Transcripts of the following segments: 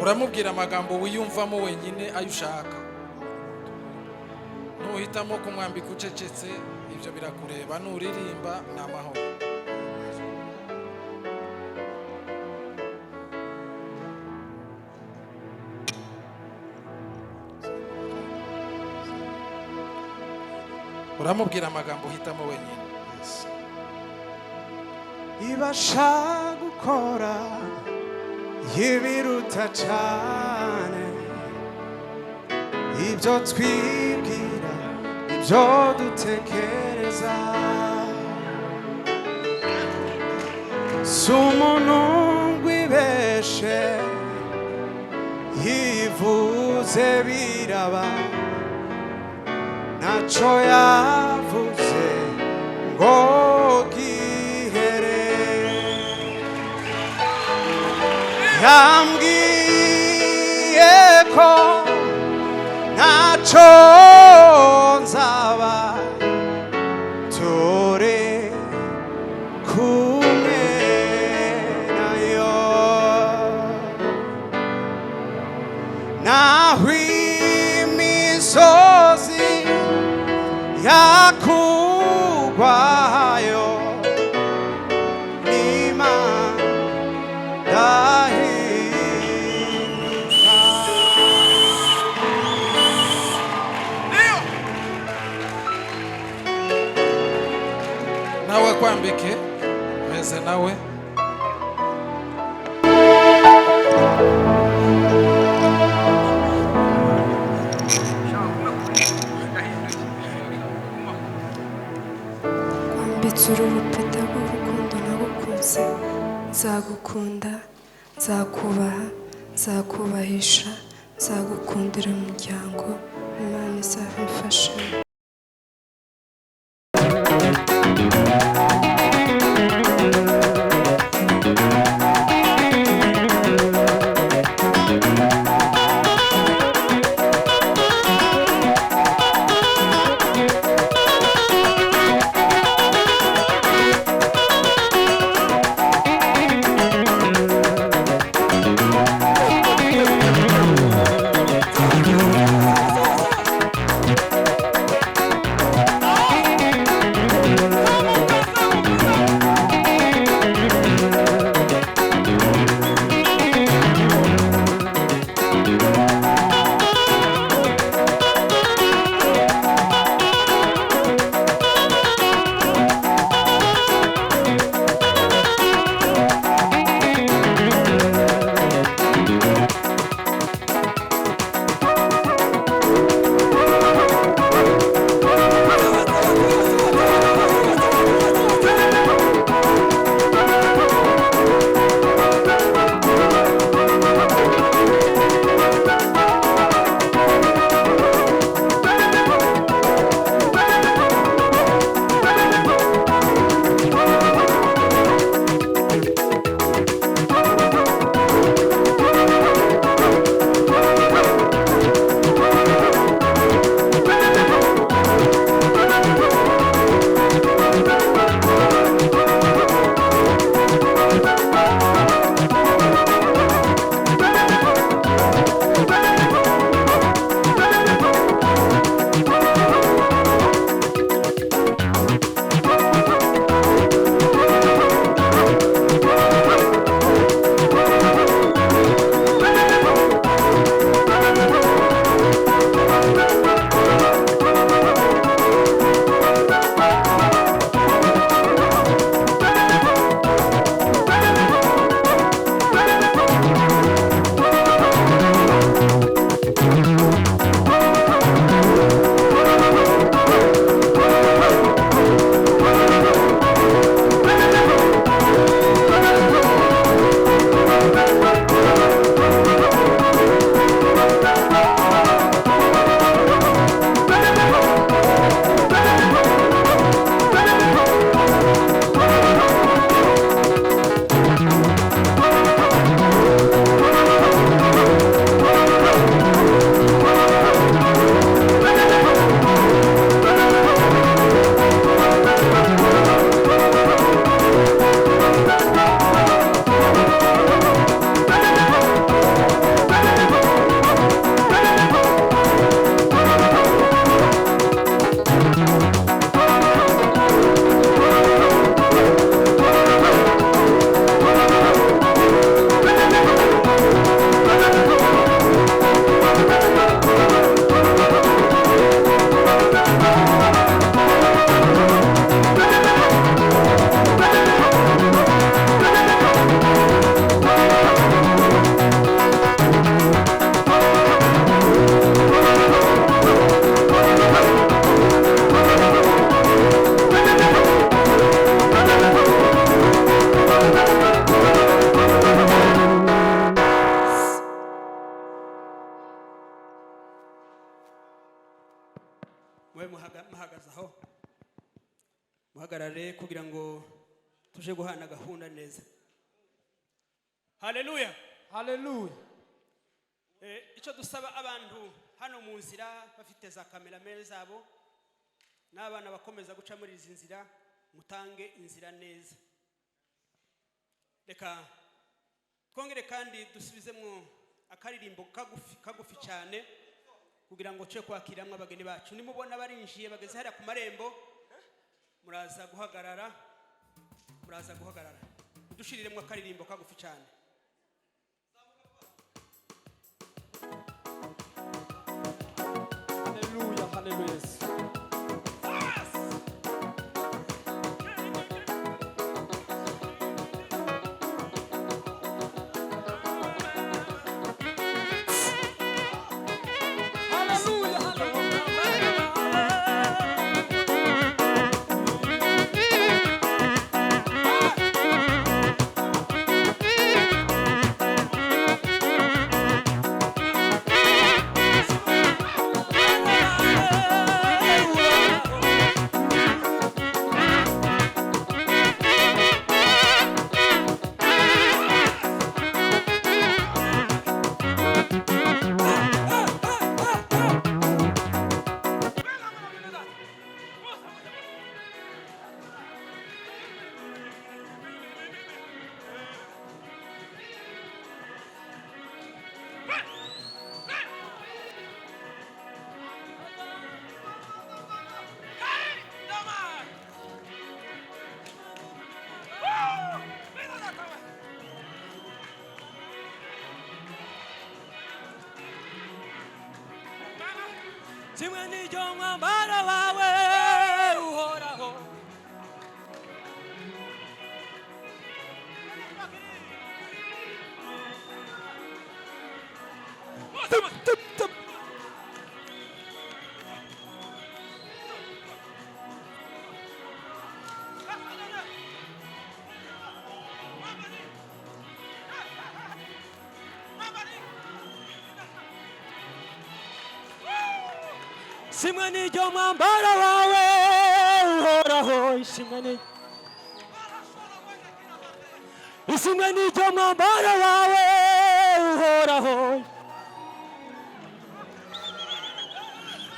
Uramubwira amagambo wiyumvamo wenyine ayo ushaka. Nuhitamo kumwambika ucecetse, ibyo birakureba. Nuririmba ni amahoro. Uramubwira amagambo uhitamo wenyine. Ibasha gukora ibiruta cyane ibyo twibwira, ibyo dutekereza. Si umuntu ngwibeshe, yivuze biraba, ntacyo yavuze ngo gihere. Yambwiye ko ntacyo nzaba turi kumwe nayo, naho imisozi yakugwayo n'Imana ndahinduka. Nawe kwambike meze nawe. Kwambitse uru rupeta rw'urukundo nagukunze, nzagukunda, nzakubaha, nzakubahisha, nzagukundira umuryango. Imana izabimfashemo. Duhagarare kugira ngo tuje guhana gahunda neza. Haleluya! Haleluya! Icyo dusaba abantu hano mu nzira bafite za cameraman zabo n'abana bakomeza guca muri izi nzira, mutange inzira neza. Reka twongere kandi dusubizemo akaririmbo kagufi kagufi cyane kugira ngo twe kwakiramo abageni bacu. Nimubona barinjiye, bageze hariya ku marembo, muraza guhagarara, muraza guhagarara. Dushiriremo akaririmbo kagufi cyane. Haleluya, haleluya, Yesu. Haleluya, haleluya. Kimwe n'icyo mwambara wawe uhoraho. Ishimwe n'iryo mwambara wawe uhoraho, ishimwe ni ishimwe n'iryo mwambara wawe uhoraho,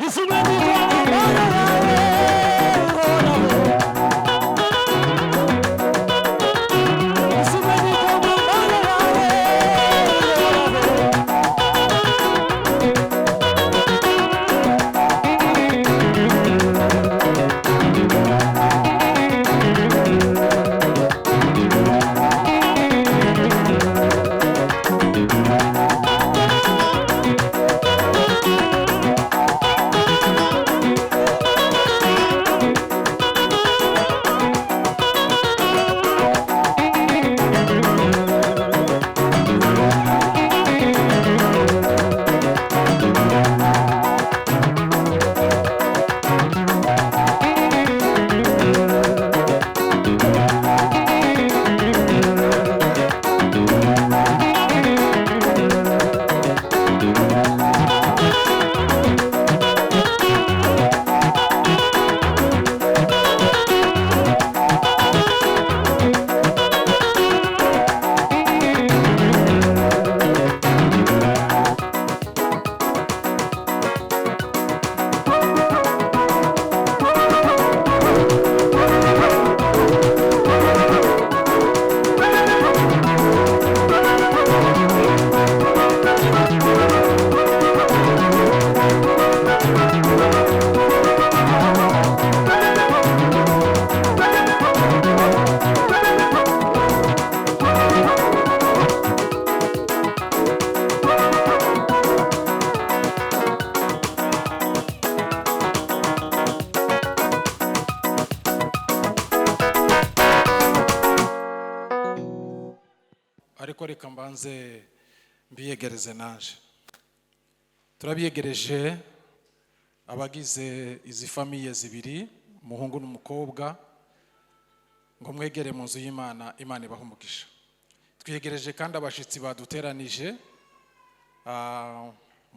ishimwe n'iryo mwambara wawe uhoraho, ishimwe n'iryo mwambara wawe uhoraho. Ariko reka mbanze mbiyegereze naje. Turabiyegereje abagize izi famille zibiri, umuhungu n'umukobwa, ngo mwegere mu nzu y'Imana. Imana ibaha umugisha. Twiyegereje kandi abashyitsi baduteranije,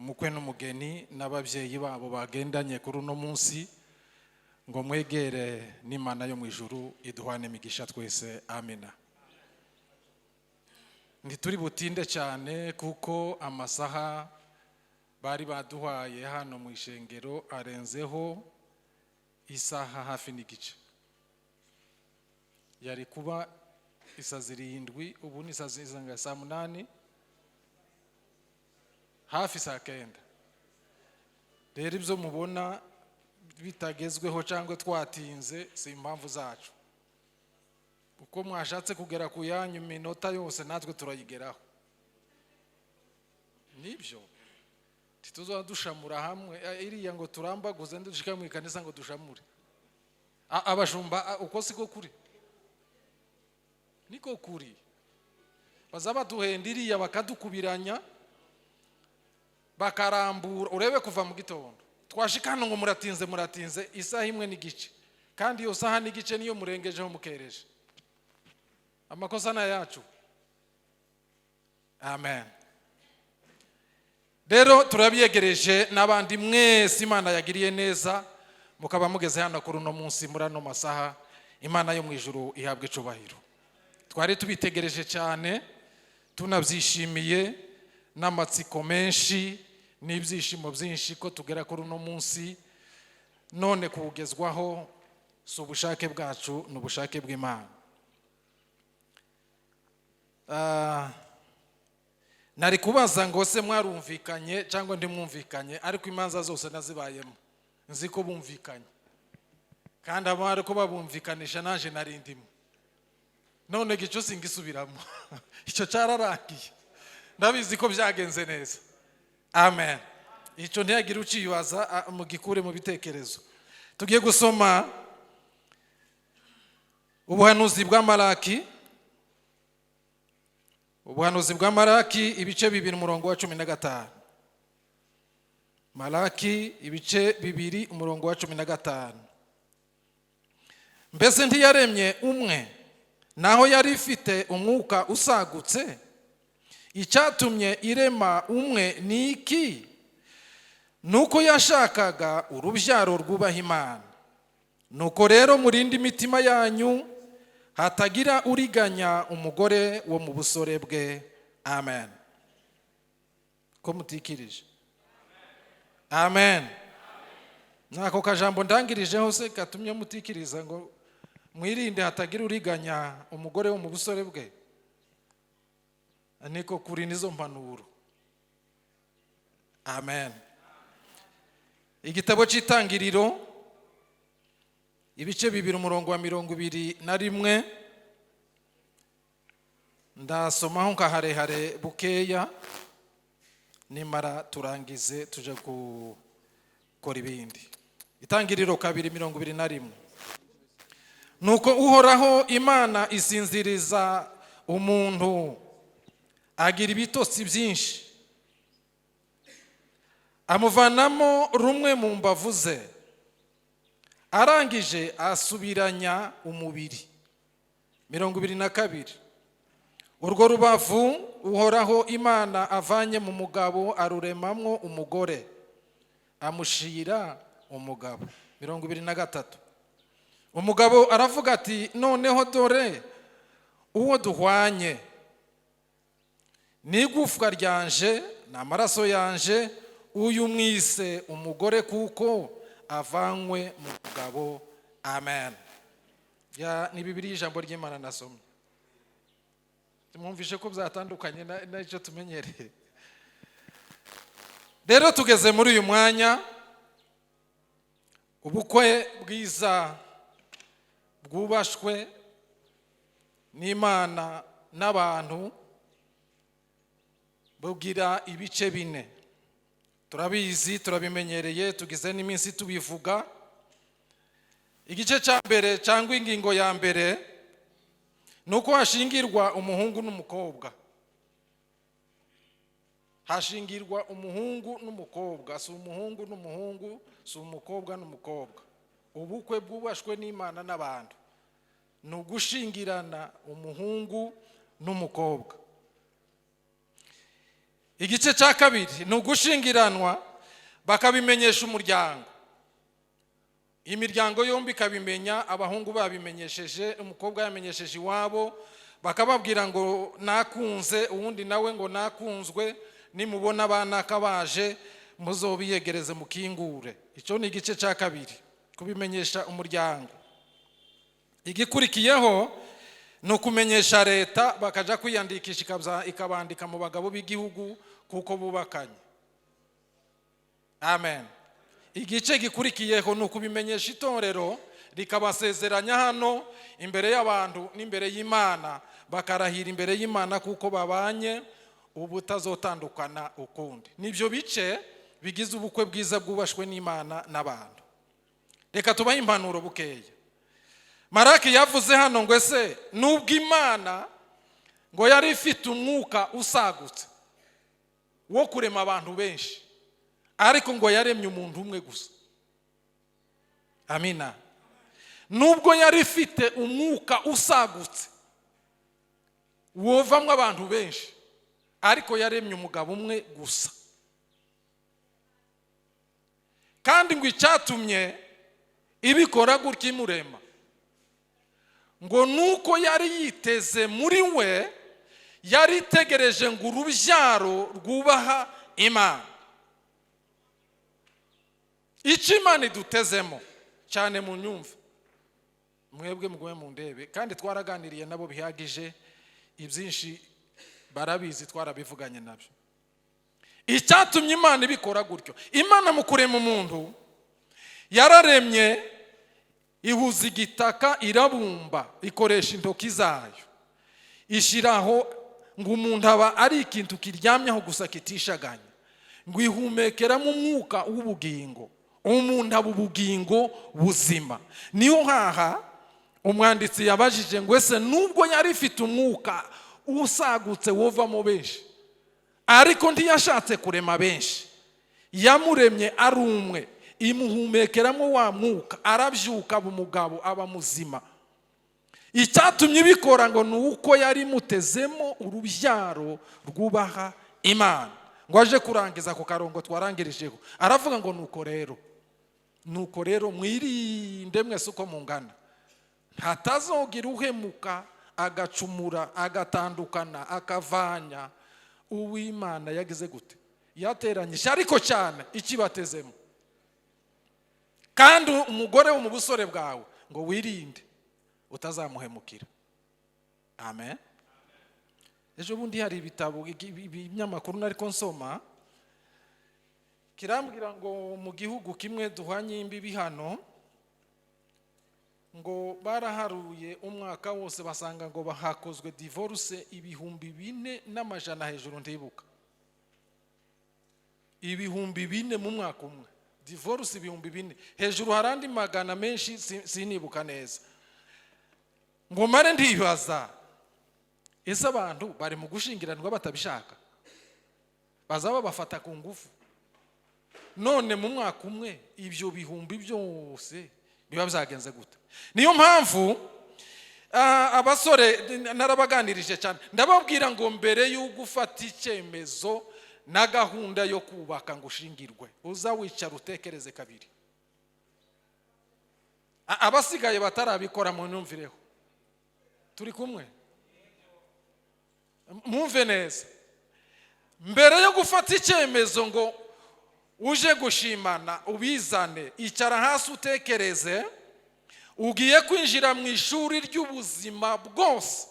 umukwe n'umugeni n'ababyeyi babo bagendanye kuri uno munsi. Ngo mwegere n'Imana yo mu ijuru iduhane imigisha twese. Amina. Ntituri butinde cyane kuko amasaha bari baduhaye hano mu ishengero arenzeho isaha hafi n'igice. Yari kuba isa 7, ubu ni saa 8, hafi saa 9. Rero ibyo mubona bitagezweho cyangwa twatinze si impamvu zacu. Uko mwashatse kugera ku yanyu minota yose, natwe turayigeraho. Nibyo, ntituzaba dushamura hamwe iriya ngo turambaguze, ndushika mu ikanisa ngo dushamure. Abashumba, uko siko kuri, niko kuri. Baza baduhenda iriya, bakadukubiranya, bakarambura. Urebe kuva mu gitondo twashika hano ngo muratinze, muratinze isaha imwe n'igice, kandi iyo saha n'igice niyo murengejeho mukereje. Amakosa ni ayacu. Amen. Rero turabyegereje n'abandi mwese Imana yagiriye neza, mukaba mugeze hano kuri uno munsi muri ano masaha. Imana yo mu ijuru ihabwa icubahiro. Twari tubitegereje cyane, tunabyishimiye n'amatsiko menshi n'ibyishimo byinshi ko tugera kuri uno munsi. None kuwugezwaho si ubushake bwacu, ni ubushake bw'Imana. Nari kubaza ngo se mwarumvikanye cyangwa ntimwumvikanye, ariko imanza zose nazibayemo, nzi ko bumvikanye, kandi abo ariko babumvikanisha naje nari ndimo. None gico singisubiramo, icyo cyararangiye. Ndabizi ko byagenze neza. Amen. Icyo ntiyagire ucibaza, mugikure mu bitekerezo. Tugiye gusoma ubuhanuzi bwa Malaki, ubuhanuzi bwa Malaki ibice 2, umurongo wa 15. Malaki ibice 2, umurongo wa 15. Mbese ntiyaremye umwe, naho yari ifite umwuka usagutse? Icyatumye irema umwe ni iki? Nuko yashakaga urubyaro rwubaha Imana. Nuko rero murinde imitima yanyu, hatagira uriganya umugore wo mu busore bwe. Amen. Ko mutikirije? Amen. Nako kajambo ndangirijeho se katumye mutikiriza ngo mwirinde hatagira uriganya umugore wo mu busore bwe? Niko kuri nizo mpanuro. Amen. Igitabo cy'Itangiriro ibice 2, umurongo wa 21. Ndasomaho nka harehare bukeya, nimara turangize tuje gukora ibindi. Itangiriro 2, 21. Nuko Uhoraho Imana isinziriza umuntu, agira ibitotsi byinshi, amuvanamo rumwe mu mbavu ze, arangije asubiranya umubiri. 22. Urwo rubavu Uhoraho Imana avanye mu mugabo aruremamwo umugore, amushira umugabo. 23. Umugabo aravuga ati: noneho dore uwo duhwanye, n'igufwa ryanje ni amaraso yanje, uyu mwise umugore kuko avanywe mu mugabo. Amen. Ya ni Bibiri, ijambo ry'Imana nasomye. Mwumvishe ko byatandukanye n'icyo tumenyereye. Rero tugeze muri uyu mwanya, ubukwe bwiza bwubashwe n'Imana n'abantu bugira ibice 4. Turabizi, turabimenyereye, tugize n'iminsi tubivuga. Igice cya mbere cyangwa ingingo ya mbere ni uko hashingirwa umuhungu n'umukobwa. Hashingirwa umuhungu n'umukobwa, si umuhungu n'umuhungu, si umukobwa n'umukobwa. Ubukwe bwubashwe n'Imana n'abantu ni ugushingirana umuhungu n'umukobwa. Igice cya kabiri ni ugushingiranwa bakabimenyesha umuryango. Imiryango yombi ikabimenya, abahungu babimenyesheje, umukobwa yamenyesheje iwabo, bakababwira ngo nakunze, uwundi nawe ngo nakunzwe, nimubona abanaka baje muzobiyegereze mukingure. Icyo ni igice cya kabiri, kubimenyesha umuryango. Igikurikiyeho ni ukumenyesha leta, bakajya kwiyandikisha, ikabandika mu bagabo b'igihugu kuko bubakanye. Amen. Igice gikurikiyeho ni ukubimenyesha itorero, rikabasezeranya hano imbere y'abantu n'imbere y'Imana, bakarahira imbere y'Imana kuko babanye ubutazotandukana ukundi. Nibyo bice bigize ubukwe bwiza bwubashwe n'Imana n'abantu. Reka tubahe impanuro bukeya. Maraki yavuze hano ngo ese nubwo Imana ngo yari ifite umwuka usagutse wo kurema abantu benshi, ariko ngo yaremye umuntu umwe gusa. Amina. Nubwo yari ifite umwuka usagutse wovamwo abantu benshi, ariko yaremye umugabo umwe gusa. Kandi ngo icyatumye ibikora gutya imurema, ngo nuko yari yiteze muri we, yari itegereje ngo urubyaro rwubaha Imana. Icyo Imana idutezemo cyane, mu nyumva mwebwe mugume mu ndebe, kandi twaraganiriye nabo bihagije, ibyinshi barabizi, twarabivuganye nabyo. Icyatumye Imana ibikora gutyo, Imana mu kurema umuntu yararemye ihuza igitaka, irabumba, ikoresha intoki zayo, ishyiraho ngo umuntu aba ari ikintu kiryamyeho gusa kitishaganya, ngo ihumekeramo umwuka w'ubugingo, umuntu aba ubugingo buzima. Niyo haha umwanditsi yabajije ngo ese nubwo yari ifite umwuka usagutse wovamo benshi, ariko ntiyashatse kurema benshi, yamuremye ari umwe, imuhumekeramo wa mwuka, arabyuka aba umugabo, aba muzima. Icyatumye ibikora ngo ni uko yari imutezemo urubyaro rwubaha Imana. Ngo aje kurangiza ku karongo twarangirijeho, aravuga ngo nuko rero, nuko rero mwirinde mwese uko mungana, hatazogira uhemuka agacumura agatandukana akavanya uw'Imana yagize gute, yateranyije, ariko cyane ikibatezemo. Kandi umugore wo mu busore bwawe ngo wirinde utazamuhemukira. Amen. Ejo bundi hari ibitabo, ibinyamakuru nariko nsoma, kirambwira ngo mu gihugu kimwe duhanye imbibi hano, ngo baraharuye umwaka wose basanga ngo hakozwe divorce 4,100 hejuru, ntibuka, 4,000 mu mwaka umwe, divorce 4,000 hejuru, hari andi magana menshi sinibuka neza. Ngo mare ndibaza, ese abantu bari mu gushingiranwa batabishaka, bazaba babafata ku ngufu, none mu mwaka umwe ibyo bihumbi byose biba byagenze gute? Niyo mpamvu abasore narabaganirije cyane, ndababwira ngo mbere y'uko ufata icyemezo na gahunda yo kubaka ngo ushingirwe, uza wicara utekereze kabiri. Abasigaye batarabikora munyumvireho, turi kumwe, mwumve neza. Mbere yo gufata icyemezo ngo uje gushimana ubizane, icara hasi utekereze. Ugiye kwinjira mu ishuri ry'ubuzima bwose,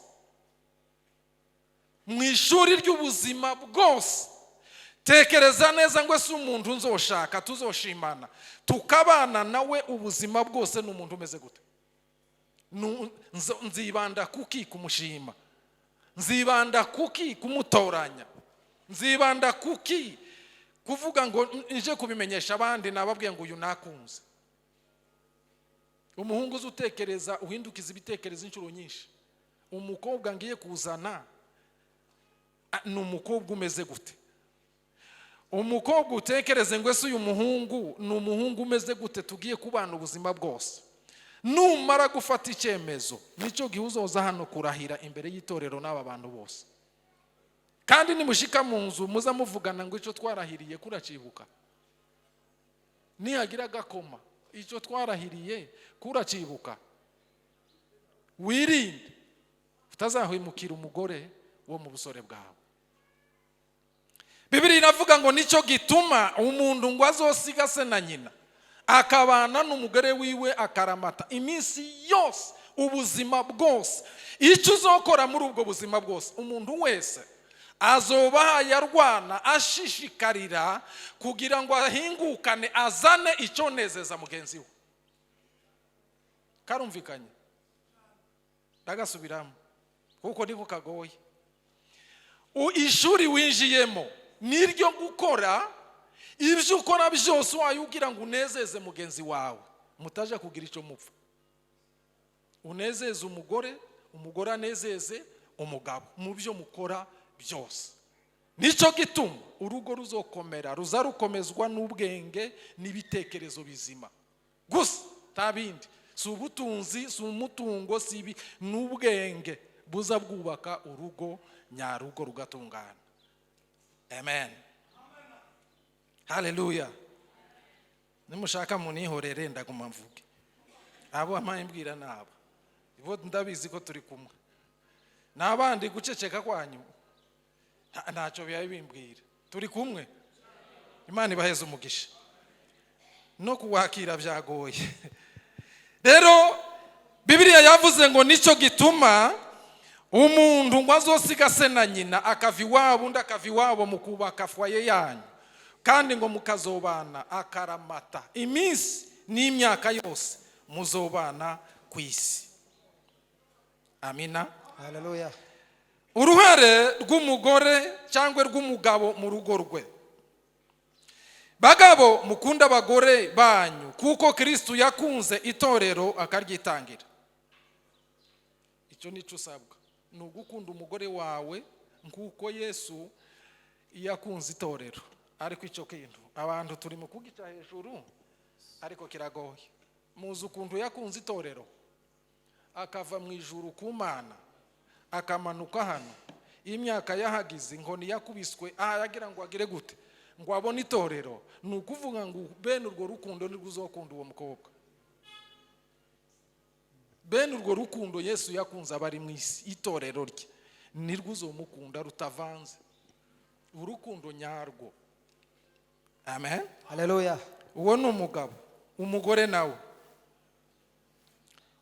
mu ishuri ry'ubuzima bwose. Tekereza neza ngo ese umuntu nzoshaka tuzoshimana tukabana nawe ubuzima bwose ni umuntu umeze gute? Nzibanda kuki kumushima, nzibanda kuki kumutoranya, nzibanda kuki kuvuga ngo nje kubimenyesha abandi, nababwiye ngo uyu nakunze. Umuhungu uzi utekereza, uhindukiza ibitekerezo inshuro nyinshi. Umukobwa ngiye kuzana ni umukobwa umeze gute? Umukobwa utekereze ngo ese uyu muhungu ni umuhungu umeze gute tugiye kubana ubuzima bwose? Numara gufata icyemezo, nicyo gihe uzoza hano kurahira imbere y'itorero n'aba bantu bose. Kandi nimushika mu nzu muza muvugana ngo icyo twarahiriye kuracibuka, nihagira agakoma Icyo twarahiriye kuracibuka. Wirinde utazahemukira umugore wo mu busore bwawe. Bibiri iravuga ngo nicyo gituma umuntu ngo azosiga se na nyina, akabana n'umugore wiwe akaramata iminsi yose, ubuzima bwose. Icyo uzokora muri ubwo buzima bwose, umuntu wese azoba yarwana ashishikarira kugira ngo ahingukane, azane icyo nezeza mugenzi we. Karumvikanye? Ndagasubiramo kuko niko kagoye. Ishuri winjiyemo niryo gukora ibyo ukora byose wayugira ngo unezeze mugenzi wawe, mutaja kugira icyo mupfa. Unezeze umugore, umugore anezeze umugabo mu byo mukora byose. Nicyo gituma urugo ruzokomera, ruza rukomezwa n'ubwenge n'ibitekerezo bizima gusa, nta bindi. Si ubutunzi, si umutungo, si ibi, n'ubwenge buza bwubaka urugo nyarugo rugatungana. Amen, haleluya. Nimushaka munihorere, ndaguma mvuge. Abo amaye mbwira nabo bo ndabizi ko turi kumwe n'abandi. Guceceka kwanyu ntacyo biba bimbwira. Turi kumwe, Imana ibaheze umugisha. No kuwakira byagoye. Rero Bibiliya yavuze ngo nicyo gituma umuntu ngo azosiga se na nyina, akava iwabo, undi akava iwabo, mu kubaka foyer yanyu, kandi ngo mukazobana akaramata iminsi n'imyaka yose muzobana ku isi. Amina. Haleluya. Uruhare rw'umugore cyangwa rw'umugabo mu rugo rwe. Bagabo, mukunda abagore banyu kuko Kristu yakunze itorero akaryitangira. Icyo nicyo usabwa, ni ugukunda umugore wawe nk'uko Yesu yakunze itorero. Ariko icyo kintu abantu turi mu kugica hejuru, ariko kiragoye. Muzi ukuntu yakunze itorero, akava mu ijuru ku Mana, akamanuka hano, imyaka yahagize, inkoni yakubiswe aha, yagira ngo agire gute ngo abone itorero? Ni ukuvuga ngo bene urwo rukundo nirwo uzokunda uwo mukobwa. Bene urwo rukundo Yesu yakunze abari mu isi, itorero rye, nirwo uzomukunda rutavanze, urukundo nyarwo. Amen. Haleluya. Uwo ni umugabo. Umugore nawe,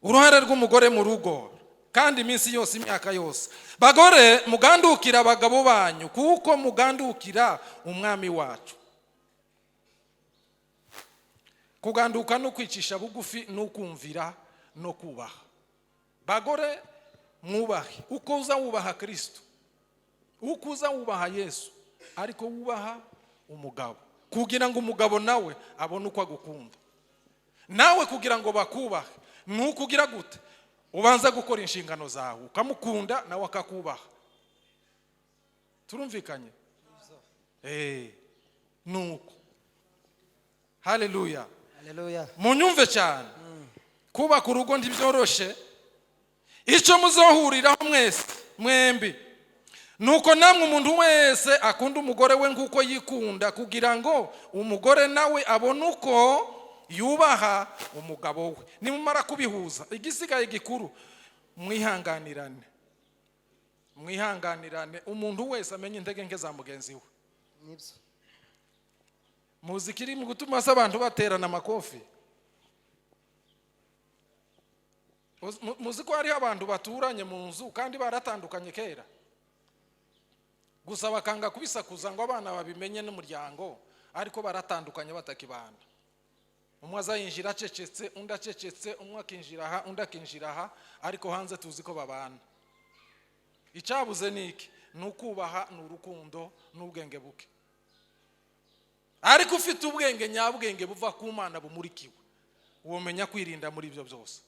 uruhare rw'umugore mu rugo kandi iminsi yose, imyaka yose. Bagore, mugandukira abagabo banyu kuko mugandukira Umwami wacu. Kuganduka no kwicisha bugufi no kumvira no kubaha. Bagore, mwubahe uko uza wubaha Kristo, uko uza wubaha Yesu, ariko wubaha umugabo kugira ngo umugabo nawe abone uko agukunda. Nawe kugira ngo bakubahe ni ukugira gute? Ubanza gukora inshingano zawe, ukamukunda, nawe akakubaha. Turumvikanye? Nuko haleluya. Haleluya. Munyumve cyane, kubaka urugo ntibyoroshe. Icyo muzohuriraho mwese mwembi nuko namwe umuntu wese akunda umugore we nk'uko yikunda, kugira ngo umugore nawe abone uko yubaha umugabo we. Nimumara kubihuza, igisigaye gikuru, mwihanganirane, mwihanganirane. Umuntu wese amenye intege nke za mugenzi we. Nibyo. Muzi kiri mu gutuma se abantu baterana amakofi? Muzi ko hariho abantu baturanye mu nzu kandi baratandukanye kera, gusa bakanga kubisakuza ngo abana babimenye n'umuryango, ariko baratandukanye batakibana. Umwe azayinjira acecetse, undi acecetse, umwe akinjira aha, undi akinjira aha, ariko hanze tuzi ko babana. Icyabuze ni iki? Ni ukubaha, ni urukundo n'ubwenge buke. Ariko ufite ubwenge nyabwenge buva ku Mana bumurikiwe, womenya kwirinda muri ibyo byose,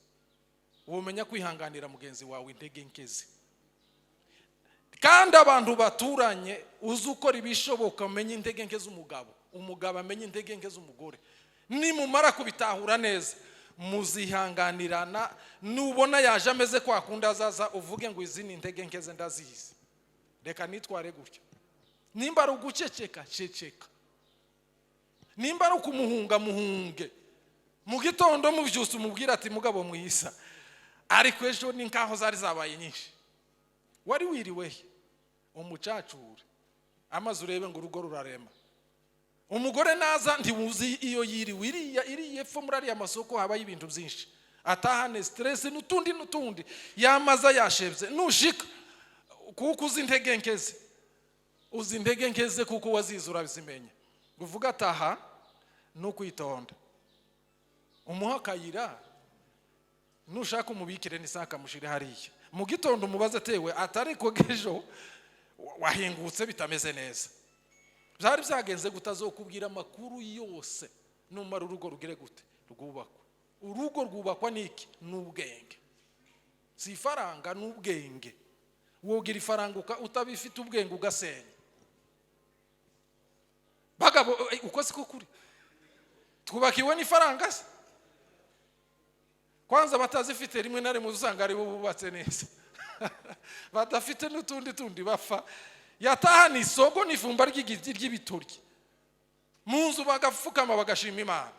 womenya kwihanganira mugenzi wawe intege nke ze. Kandi abantu baturanye, uzi ukora ibishoboka umenye intege nke z'umugabo, umugabo amenye intege nke z'umugore. Nimumara kubitahura neza, muzihanganirana. Nubona yaje ameze kwa kundi azaza, uvuge ngo izi ni intege nke ze, ndazizi, reka nitware gutya. Nimba ari uguceceka, ceceka. Nimba ari ukumuhunga, muhunge. Mu gitondo mubyutse umubwira ati: "Mugabo mwisa, ariko ejo ni nkaho zari zabaye nyinshi, wari wiriwe he?" Umucacure amaze, urebe ngo urugo rurarema. Umugore naza ntiwuzi iyo yiriwe, iriya iriya epfo muri ariya masoko habayo ibintu byinshi, atahane stress n'utundi n'utundi, yamaza yashebye. Nushika kuko uzi intege nke ze, uzi intege nke ze kuko wazize urazimenya, uvuga ataha ni ukwitonda, umuha akayira. Nushaka umubikire n'isaka, mushire hariya. Mu gitondo umubaze atewe atari ko ejo wahingutse bitameze neza, byari byagenze gutazokubwira amakuru yose. Numara urugo rugire gute? Rwubakwa. Urugo rwubakwa n'iki? N'ubwenge, si ifaranga, n'ubwenge. Wogira ifaranga utabifite ubwenge ugasenya. Bagabo, uko siko kuri? Twubakiwe n'ifaranga se? Kwanza batazifite rimwe na rimwe usanga aribo bubatse neza, badafite n'utundi tundi bapfa. Yatahana isogo n'ifumba ry'igiti ry'ibitoryi mu nzu, bagapfukama bagashima Imana.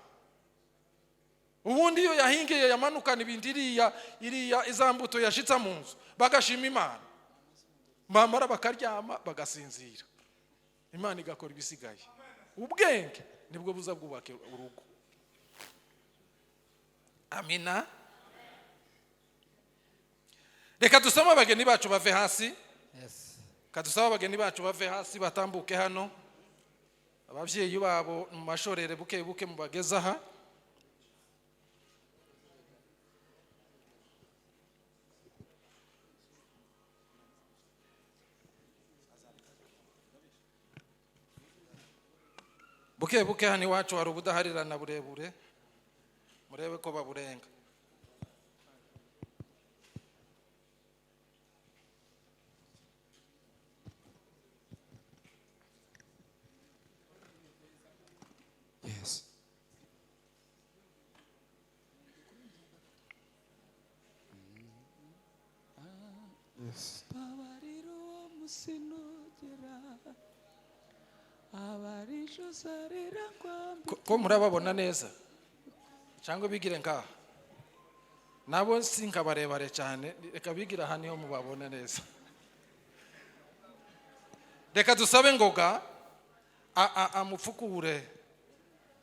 Ubundi iyo yahingiye yamanukana ibindi, iriya iriya iza mbuto yashitsa mu nzu, bagashima Imana, bamara bakaryama bagasinzira, Imana igakora ibisigaye. Ubwenge nibwo buza bwubaka urugo. Amina. Reka dusome abageni bacu bave hasi. Yes. Reka dusabe abageni bacu bave hasi batambuke hano, ababyeyi babo mu mashorere buke buke mubageze aha. Buke buke. Hano iwacu hari ubudaharirana burebure, murebe ko baburenga. Yes. Yes. Babarira uwo musinogera abarisho sarira kwambi. Ko murababona neza cyangwa bigire nkaha? Nabo si nka barebare cyane, reka bigire aha niho mubabona neza. Reka dusabe Ngoga amupfukure,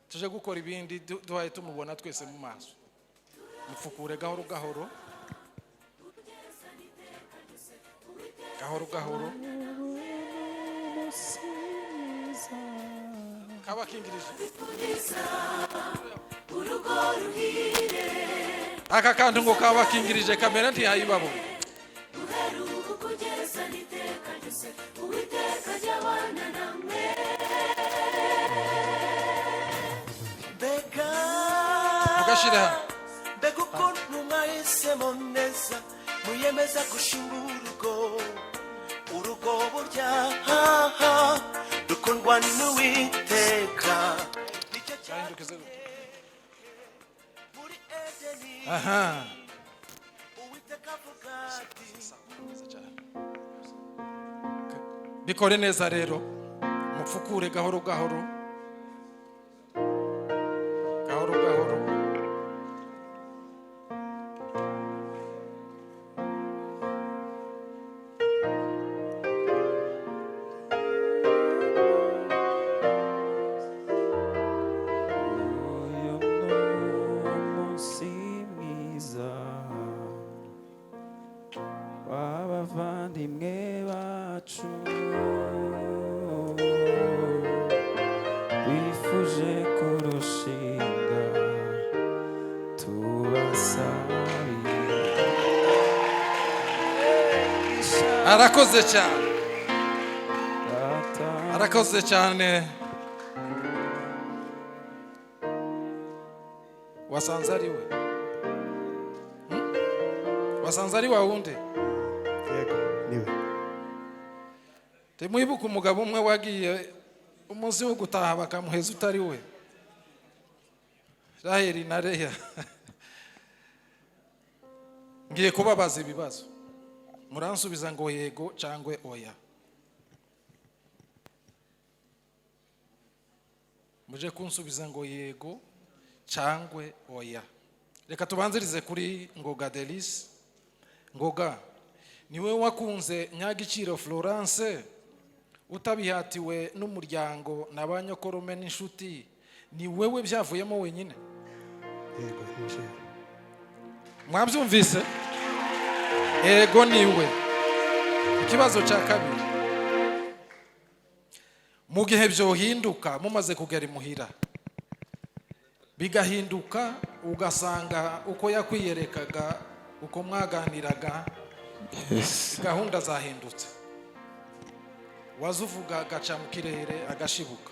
tuje gukora ibindi duhaye tumubona twese mu maso. Mupfukure gahoro gahoro, gahoro gahoro. Kabakingirije aka kantu ngo kabakingirije kamera ntiyayibabona. Guhera ubu kugeza n'iteka ryose, Uwiteka ajya abana namwe. Mbega Mugashire hano. Mbega ukuntu mwahisemo neza, muyemeza gushinga urugo. Urugo burya haha rukundwa n'Uwiteka, nicyo Cyahindukize. cyatumye muri Edeni Aha. Uwiteka avuga ati: Neza cyane. Bikore neza rero, mupfukure gahoro gahoro, gahoro gahoro. Uyu ni umunsi mwiza w'abavandimwe bacu bifuje kurushinga, tubasabire. Arakoze cyane. Data. Arakoze cyane. Wasanze ari we? Wasanze ari wa wundi? Yego, niwe. Timwibuke umugabo umwe wagiye umunsi wo gutaha bakamuheza utari we, Raheli na Leya? Ngiye kubabaza ibibazo, muransubiza ngo yego cyangwa oya. Muje kunsubiza ngo yego. Cangwe oya. Reka tubanzirize kuri Ngoga Delise. Ngoga, niwe wakunze Nyagiciro Florence utabihatiwe n'umuryango na ba nyokorome n'inshuti? Ni wewe byavuyemo wenyine? Yego, ni jewe. Mwabyumvise? Ego, niwe. Ikibazo cya kabiri: mu gihe byohinduka, mumaze kugera imuhira bigahinduka, ugasanga uko yakwiyerekaga, uko mwaganiraga, gahunda zahindutse, wazuvuga agaca mu kirere agashibuka,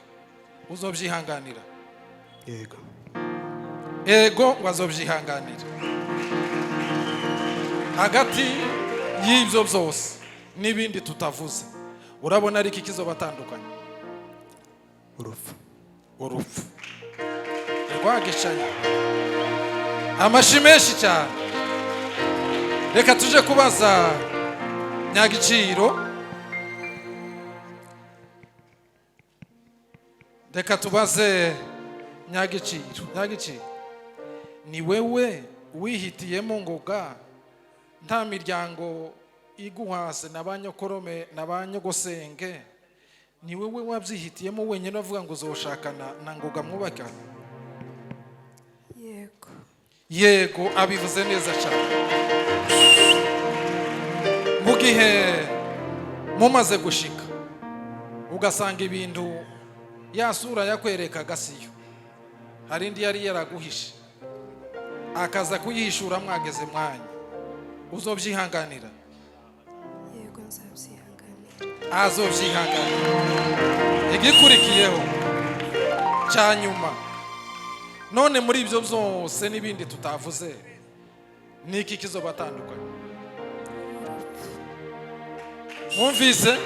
uzobyihanganira? Yego. Ego, ngo azobyihanganira. Hagati y'ibyo byose n'ibindi tutavuze, urabona ariko ikizobatandukanya? Urupfu. Urupfu rwagishanya. Amashi menshi cyane. Reka tuje kubaza Nyagiciro. Reka tubaze Nyagiciro. Nyagiciro, ni wewe wihitiyemo Ngoga nta miryango iguhase na ba nyokorome na ba nyogosenge? Ni wewe wabyihitiyemo wenyine uvuga ngo uzoshakana na Ngoga mwubakana? Yego. Yego, abivuze neza cyane. Mu gihe mumaze gushika ugasanga ibintu ya sura yakwerekaga siyo, hari indi yari yaraguhishe, akaza kuyihishura mwageze mwanya, uzobyihanganira? Yego, nzabyihanganira. Azobyihanganira. Igikurikiyeho cya nyuma: none muri ibyo byose n'ibindi tutavuze, ni iki kizobatandukanya? Mwumvise?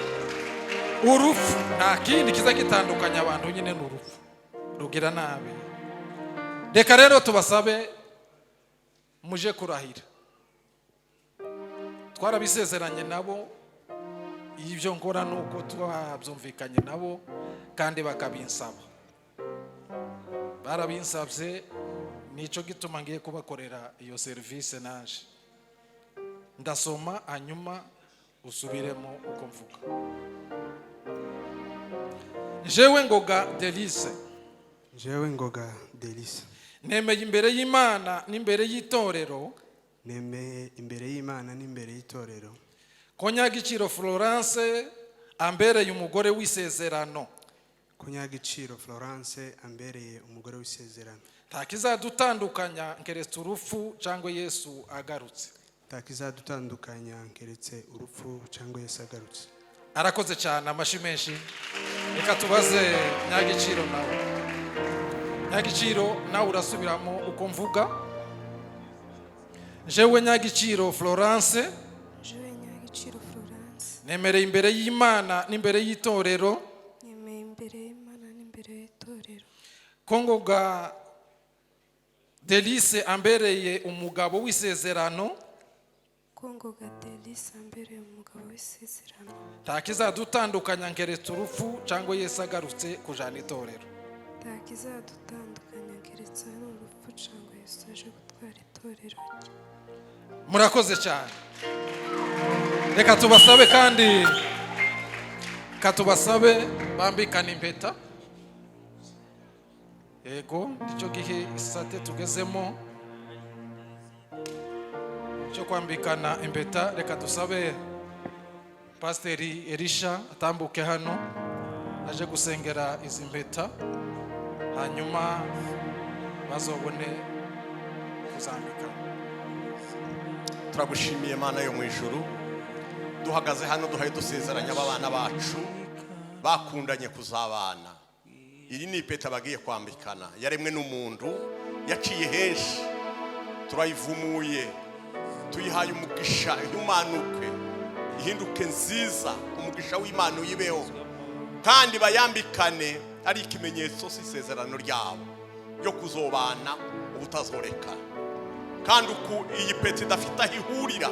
Urupfu. Nta kindi kiza gitandukanya abantu nyine, ni urupfu rugira nabi. Reka rero tubasabe muje kurahira. Twarabisezeranye nabo. Ibyo nkora ni uko twabyumvikanye nabo kandi bakabinsaba, barabinsabye. Nicyo gituma ngiye kubakorera iyo serivisi. Naje ndasoma, hanyuma usubiremo uko mvuga. Jewe Ngoga Delise, Jewe Ngoga Delise, nemeye imbere y'Imana n'imbere y'itorero, nemeye imbere y'Imana n'imbere y'itorero, ko Nyagiciro Florence ambereye umugore w'isezerano, ko Nyagiciro Florence ambereye umugore w'isezerano, nta kizadutandukanya nkeretse urupfu cyangwa Yesu agarutse. Ntakizadutandukanya keretse urupfu cyangwa Yesu agarutse. Arakoze cyane, amashi menshi. Reka tubaze Nyagiciro nawe. Nyagiciro, nawe urasubiramo uko mvuga. Jewe Nyagiciro Florence, Jewe Nyagiciro Florence, nemereye imbere y'Imana n'imbere y'itorero, nemeye imbere y'Imana n'imbere y'itorero, ko Ngoga Delise ambereye umugabo w'isezerano, ko Ngoga Delise ambereye umugabo w'isezerano, nta kizadutandukanya nkeretse urupfu cyangwa Yesu agarutse kujana itorero. Nta kizadutandukanya keretse ari urupfu cyangwa Yesu aje gutwara itorero rye. Murakoze cyane. Reka tubasabe kandi, reka tubasabe bambikane impeta. Yego, nicyo gihe isate tugezemo cyo kwambikana impeta. Reka dusabe Pasiteri Elisha atambuke hano aje gusengera izi mpeta, hanyuma bazobone kuzambikana. Turagushimiye Mana yo mu ijuru. Duhagaze hano duhaye dusezeranya abana bacu bakundanye kuzabana. Iri ni ipeta bagiye kwambikana, yaremwe n'umuntu, yaciye henshi. Turayivumuye, tuyihaye umugisha, ihumanuke ihinduke nziza. Umugisha w'Imana uyibeho, kandi bayambikane ari ikimenyetso cy'isezerano ryabo ryo kuzobana ubutazorekana. Kandi uku iyi peti idafite aho ihurira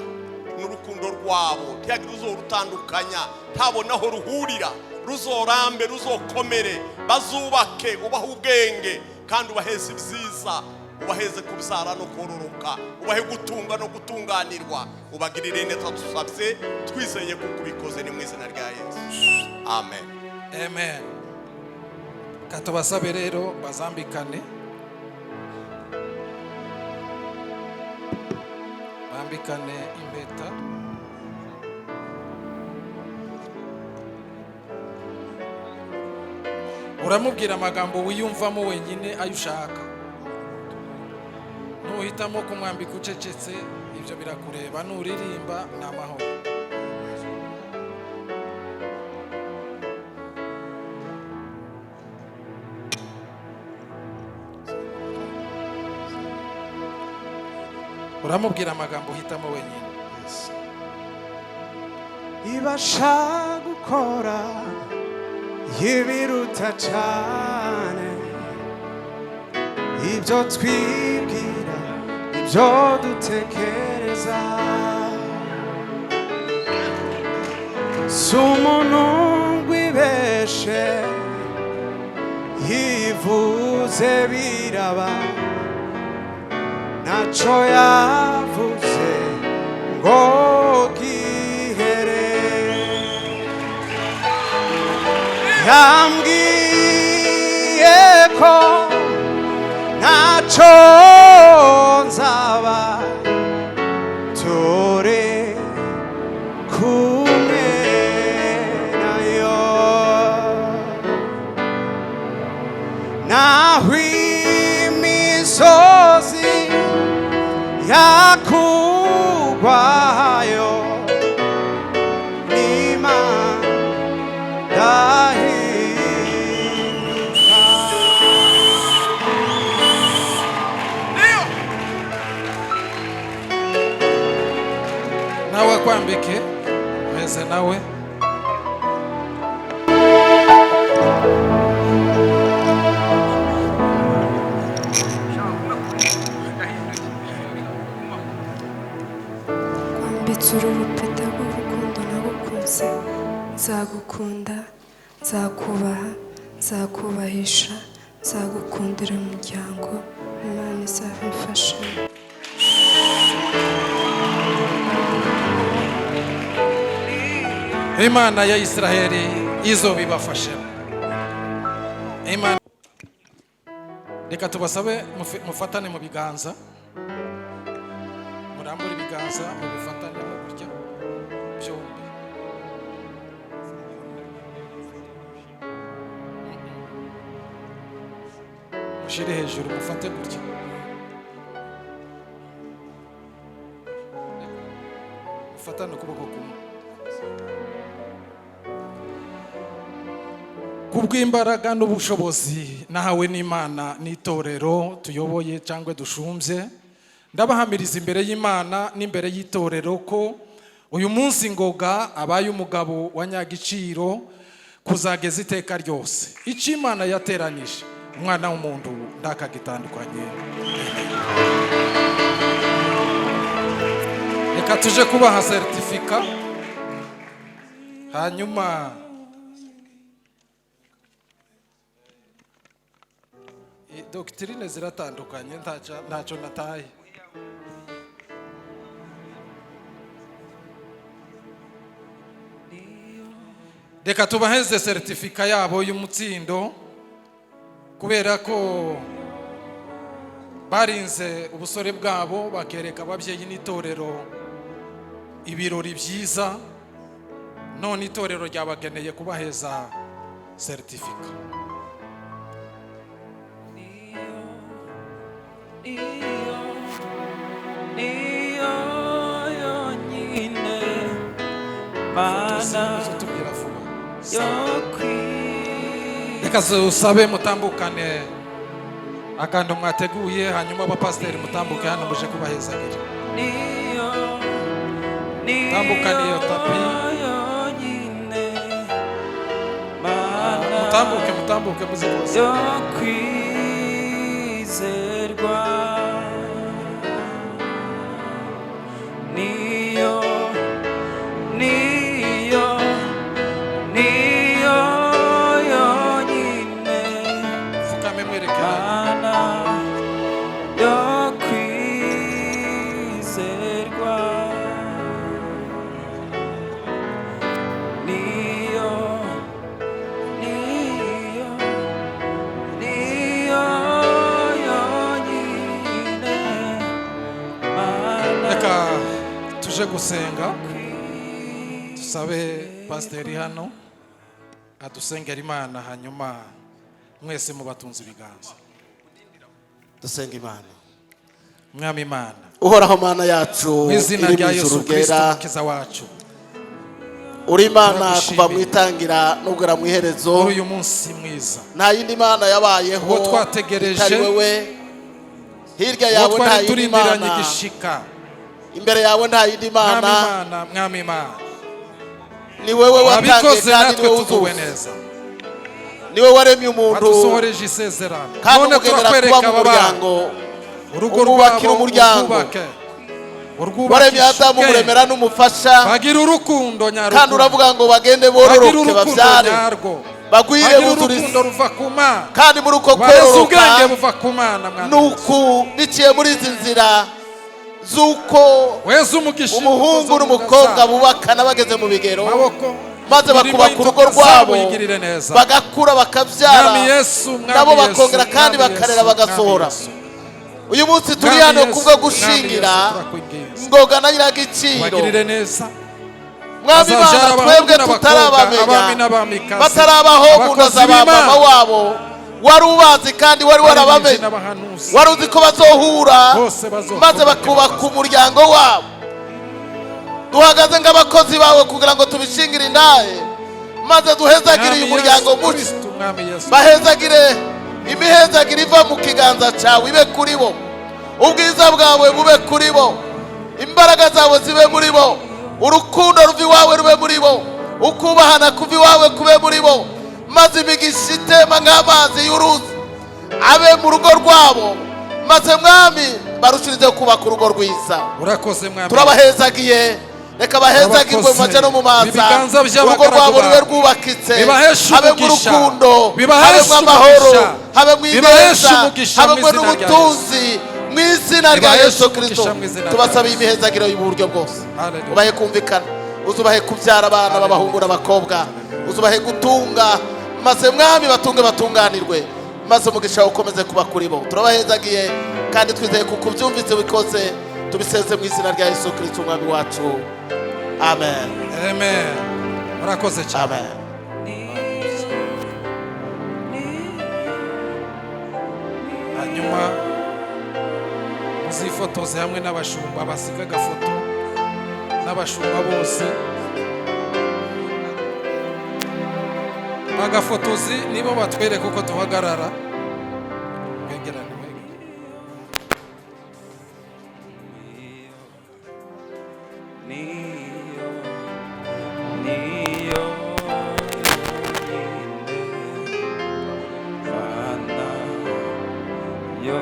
n'urukundo rwabo, ntihagire uzorutandukanya, ntabona aho ruhurira. Ruzorambe, ruzokomere, bazubake, ubahe ubwenge. Kandi ubaheze ibyiza, ubaheze kubyara no kororoka, ubahe gutunga no gutunganirwa, ubagirire neza. Dusabye twizeye kuko ubikoze, ni mu izina rya Yesu, amen. Amen. Katubasabe rero bazambikane, bambikane impeta. Uramubwira amagambo wiyumvamo wenyine ayo ushaka. Nuhitamo kumwambika ucecetse, ibyo birakureba. Nuririmba, ni amahoro. Uramubwira amagambo uhitamo wenyine. Ibasha gukora ibiruta cyane ibyo twibwira, ibyo dutekereza. Si umuntu wibeshe, yivuze biraba, ntacyo yavuze ngo gihere. Yambwiye ko ntacyo nzaba turi kumwe nayo, naho imisozi yakugwayo n'Imana ndahinduka. Nawe akwambike meze nawe. Kwambitse uru rupeta rw'urukundo nagukunze, nzagukunda, nzakubaha, nzakubahisha, nzagukundira umuryango. Imana izabimfashemo. Imana ya Israheli izobibafashemo. Imana, reka tubasabe mufatane mu biganza, murambure ibiganza, mubifatane mu gutya byombi. Mushyire hejuru, mufate gutya, mufatane ukuboko kumwe. Kubw'imbaraga n'ubushobozi nahawe n'Imana n'itorero tuyoboye cyangwa dushumbye, ndabahamiriza imbere y'Imana n'imbere y'itorero ko uyu munsi Ngoga abaye umugabo wa Nyagiciro kuzageza iteka ryose. Icyo Imana yateranyije, umwana w'umuntu ndakagitandukanye. Reka tuje kubaha certificat, hanyuma doctrine ziratandukanye, ntacyo nataye. Reka tubaheze certificat yabo y'umutsindo, kubera ko barinze ubusore bwabo, bakereka ababyeyi n'itorero ibirori byiza. None itorero ryabageneye kubaheza certificat. Niyo yonyine Mana Tubwira vuba. yo Reka usabe mutambukane akantu mwateguye, hanyuma abapasiteri mutambuke hano muje kubahezagira. Niyo Tambukane iyo tapi. yonyine Mana Mutambuke, mutambuke muze kubasaba. yo kwizerwa, niyo niyo niyo yonyine Pfukame mwerekeranye. Mana. Tuje gusenga, dusabe pasiteri hano adusengera Imana, hanyuma mwese mubatunze ibiganza. Dusenga Imana. Mwami Imana, Uhoraho Mana yacu, mu izina iri rya mu ijuru Yesu Kirisito ryera, Mukiza wacu, uri Imana turagushimiye. kuva mu itangira n'ugera mu iherezo. Muri uyu munsi mwiza Nta yindi mana yabayeho uwo twategereje, itari wewe. Hirya uwo yawe nta twari yindi turindiranye mana, igishika, imbere yawe nta yindi Mwami mana. Imana, Mwami Imana, Ni wewe watangiye wabikoze, kandi natwe ni wowe tuguwe uzuza. neza. Ni wowe waremye umuntu Wadusohoreje isezerano, kandi none umugenera kuba turakwereka mu aba bana, muryango, urugo umwubakira rwabo umuryango. urwubake, Waremye urwubakishe Adamu, ubwenge, umuremera n'umufasha, bagira urukundo kandi nyarukundo, uravuga ngo bagende bagira bororoke, urukundo babyare, nyarwo, bagwire, bagira buzure isi. urukundo ruva ku Mana, Kandi muri uko bareze kororoka ubwenge buva ku Mana. Mwana, nuku biciye muri izi nzira z'uko weze umugisha umuhungu imbuto zo mu n'umukobwa nda zabo. bubakana bageze mu bigero, Maboko, maze imirimo bakubaka urugo y'intoki zabo rwabo, yigirire neza. bagakura, bakabyara, Mwami Yesu, Mwami nabo Yesu, bakongera kandi Mwami bakarera, Yesu, bagasohora. Mwami Yesu. Uyu munsi turi Mwami hano Yesu, kubwo Mwami gushingira Yesu, turakwinginze. Ngoga na Nyiragiciro. Bagirire neza. Mwami Bazabyara Imana, abahungu twebwe n'abakobwa, tutarabamenya, abami n'abamikazi, batarabaho mu nda abakozi za ba b'Imana, mama wabo, wari ubazi kandi wari abaririmbyi warabamenye, n'abahanuzi, wari uzi ko bazohura bose bazokorwa maze bakubaka umuryango wabo. Duhagaze nk'abakozi bawe kugira ngo tubishingire indahe, maze duhezagire Mwami uyu muryango Yesu mushya. Kristo, Mwami Yesu, Bahezagire, imihezagire iva mu kiganza cyawe ibe kuri bo, ubwiza bwawe bube kuri bo, imbaraga zawe zibe muri bo, urukundo ruva iwawe rube muri bo, ukubahana kuva iwawe kube muri bo, maze imigisha itema nk'amazi y'uruzi abe mu rugo rwabo, maze Mwami barushirizeho kubaka urugo rwiza. Urakoze, Mwami. Turabahezagiye, reka bahezagirwe mu Urakoze. mace no mu maza, Ibiganza urugo by'abagaragu rwabo rube bawe rwubakitse, bibaheshe habemo umugisha. urukundo, Bibaheshe habemo amahoro, umugisha. habemo Bibaheshe ineza, umugisha mu habemo izina rya n'ubutunzi mu izina rya Bibaheshe Yesu Kirisito. umugisha mu izina rya Tubasabiye Yesu. imihezagiro y'uburyo bwose. Hallelujah. Ubahe kumvikana, uzubahe kubyara abana b'abahungu n'abakobwa, uzubahe gutunga, maze Mwami batunge batunganirwe, maze umugisha wawe ukomeze kuba kuri bo. Turabahezagiye kandi twizeye kuko ubyumvise bikoze. Tubiseze mu izina rya Yesu Kirisito Umwami wacu, amen. Amen. Murakoze cyane. Amen. Hanyuma muzifotoze hamwe n'abashumba, basiga agafoto n'abashumba bose. Bagafotozi nibo batwereka uko duhagarara. Mwegerane, mwegerane. Niyo, niyo yonyine Mana yo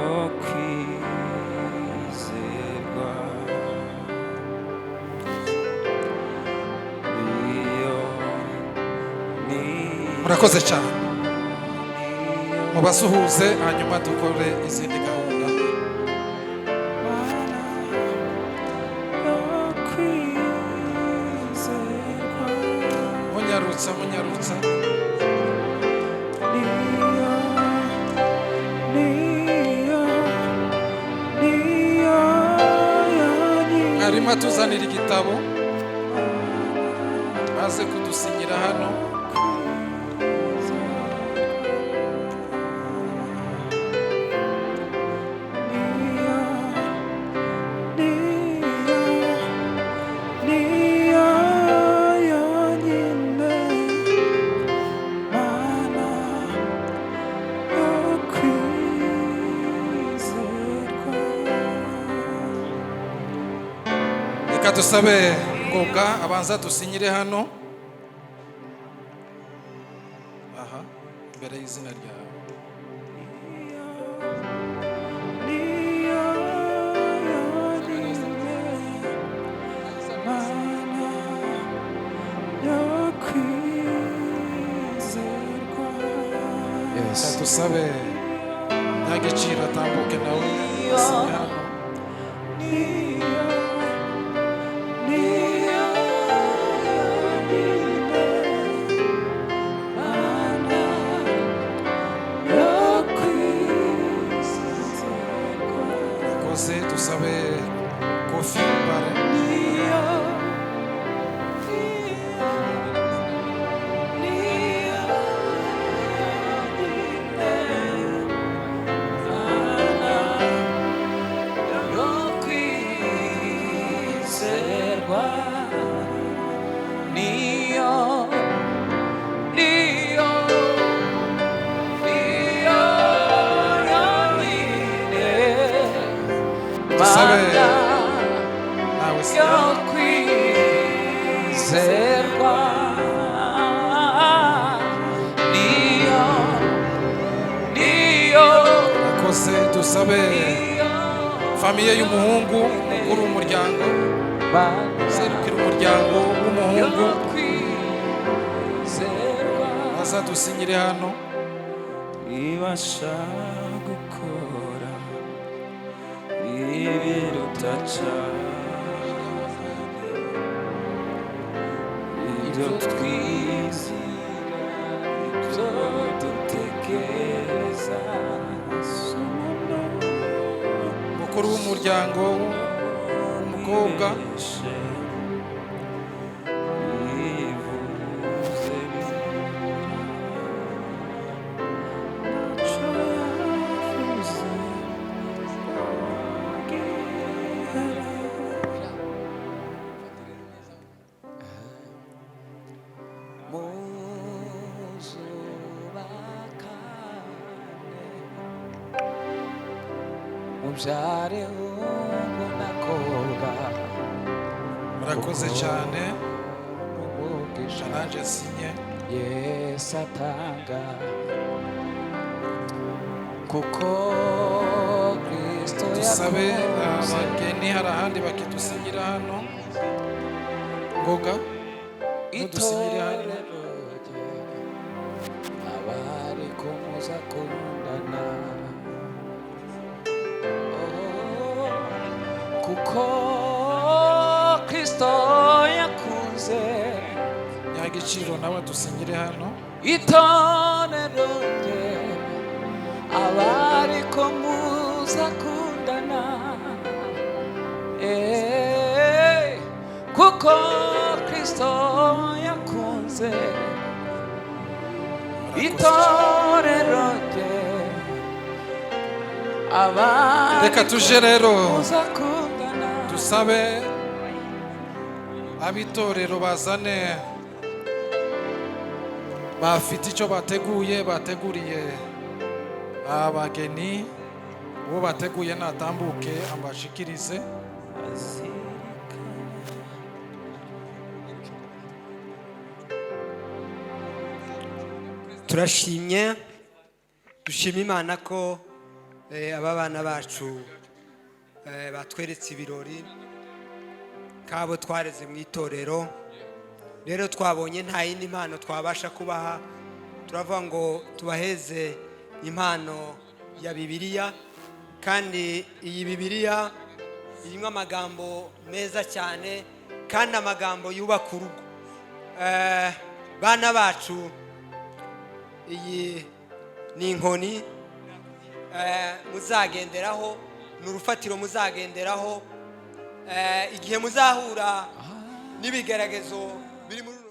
kwizerwa. Niyo, niyo, Murakoze cyane, mubasuhuze, hanyuma dukore izindi gahunda. Mana yo kwizerwa. Munyarutsa, munyarutsa. Niyo, niyo, niyo yonyine. Mwarimu atuzanira igitabo, baze kudusinyira hano. Niyo yonyine Mana yo kwizerwa. Reka dusabe Ngoga abanza dusinyire hano aha imbere y'izina ryawe. Niyo yonyine Mana yo kwizerwa. Yes. Reka dusabe Nyagiciro atambuke nawe asinye hano. Niyo, niyo yonyine Mana yo kwizerwa. Murakoze. Dusabe Kofi Bare. Niyo Murakoze. Dusabe famille y'umuhungu, mukuru w'umuryango, serukira umuryango w'umuhungu, aza dusinyire hano. Ibasha gukora ibiruta cyane ibyo twizira, ibyo dutekereza. Mukuru w'umuryango w'umukobwa. Ivuze ntacyo yavuze. Muzubakane, mubyare hungu na kobwa. Murakoze cyane. N'umugisha nanjye sinye. Yesu atanga, kuko Kristo Dusabe yakoze abageni, hari ahandi bakidusinyira hano. Ngoga nudusinyire hano. Itorero rye, abari kumuza kundana. Oh, kuko Kristo yakunze Nyagiciro nawe adusinyire hano. Itorero rye, abari muza kundana. Eh, kuko Kristo yakunze itorero rye, abari Reka tuje rero muza kundana. Dusabe ab'itorero bazane, bafite icyo bateguye, bateguriye abageni. Uwo bateguye natambuke ambashikirize. Turashimye, dushima Imana ko aba bana bacu batweretse ibirori kabo twareze mu itorero. Rero twabonye nta yindi mpano twabasha kubaha, turavuga ngo tubaheze impano ya Bibiliya. Kandi iyi Bibiliya irimo amagambo meza cyane, kandi amagambo yubaka urugo. Bana bacu, iyi ni inkoni muzagenderaho, ni urufatiro muzagenderaho igihe muzahura n'ibigeragezo biri muri runo.